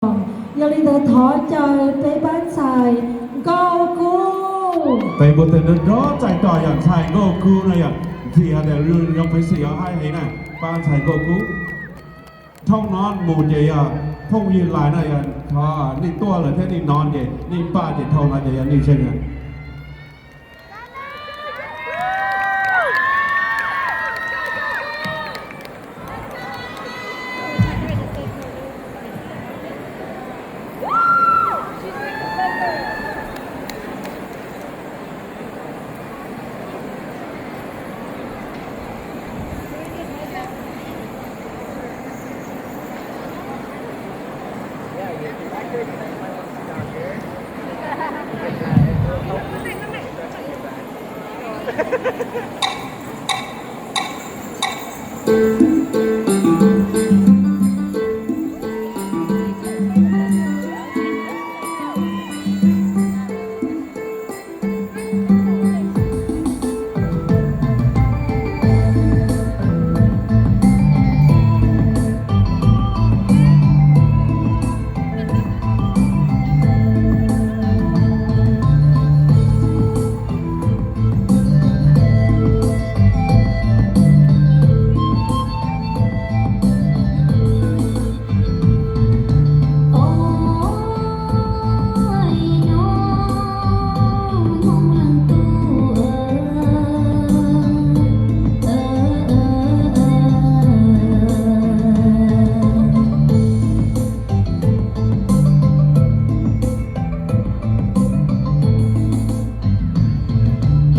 Yog li ntawd thov caw peb pab ntxhais Nkauj Kub. Peb npuaj teg nrov nrov txais tos yog ntxhais Nkauj Kub no yog ntxim hais tias zoo pheej xwm yog hais heev na, pab ntxhais Nkauj Kub. Dhau no mus ces yog phooj ywg lais no yog thov nej tuaj lawm thiab nej hnov ces nej npaj ces dhau no ces yog nej zeeg.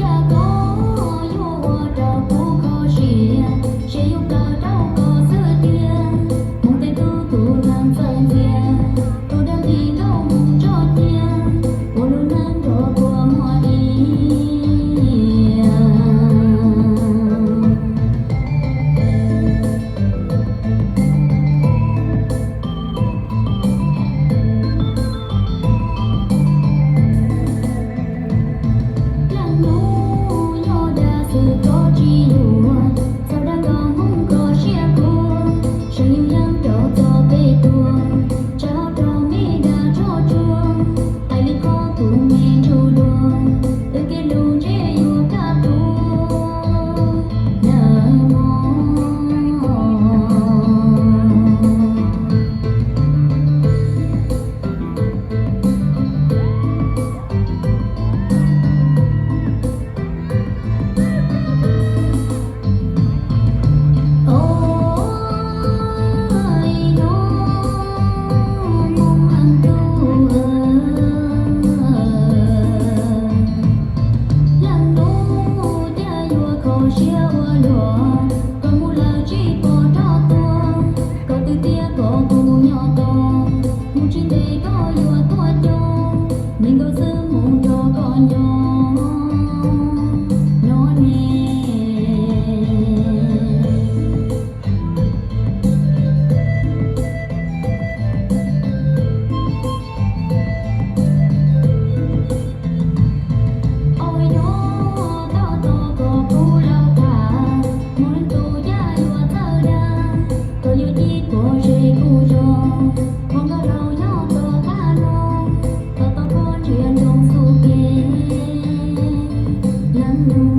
Cas koj yuav ua rau kuv kho siab, siab yuav plaws rau koj xwb tiag. Hmoov tej tub tus neeg txawj ntxias, tus dab nti nkauj hmoov tso cia, ua lub neej nrog kua muag ib yam. Leej nus yog dag xwm koj tsis yuav, txog dag nkauj hmoov koj siab khuav, seem yus yeej rau txog peb tuag, tsa ho rau me dag tsuag tsuag, hais li qhov kuv me ntsuj dua, wb kev lus ntshe yuav kaj tuag nawb mog. Ov, ib hnub mus leej tub, leej nus cas yuav kho siab ua luaj, koj mus lawm tsis pom rov tuaj, koj twb tias koj kuv nyob tos, mus tsis ntev koj yuav tuaj coob, me nkauj xwb mus nrog koj nyob no ne. Ov, yog tos tos koj kuv laus tham, mus leej tub cas yuav txawj dag, koj yuav ci koj ze kuv zog, hluas nkauj laus nyob tom qab no, tos tos koj ntsia ntsoov xub kev leej nus.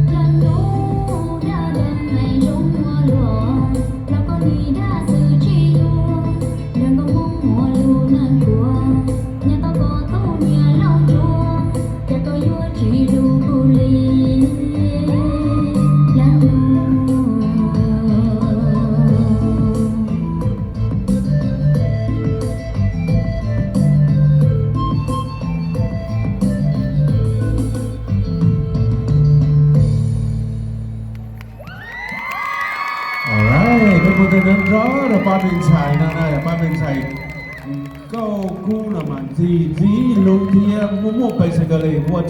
Leej nus dag dag meem zoo ua luaj, los koj nim dag xwm tsis yuav, dag nkauj hmoov ua lub neej khuav, nyob tau koj tus niam laus ntsuag, cas koj yuav tsis hlub kuv li leej nus. Peb npuaj teg nrov nrov rau pab me ntxhais no na, pab me ntxhais Nkauj Kub no mas ntxim ntxim hlub thiab muaj muaj peev xwm kawg li, ua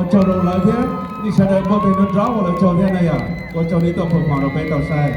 tsaug rau lawv thiab nej sawv daws npuaj teg nrov nrov ua lawv tsaug thiab na yom, ua tsaug nej tuaj phoom phoom rau peb tau saib.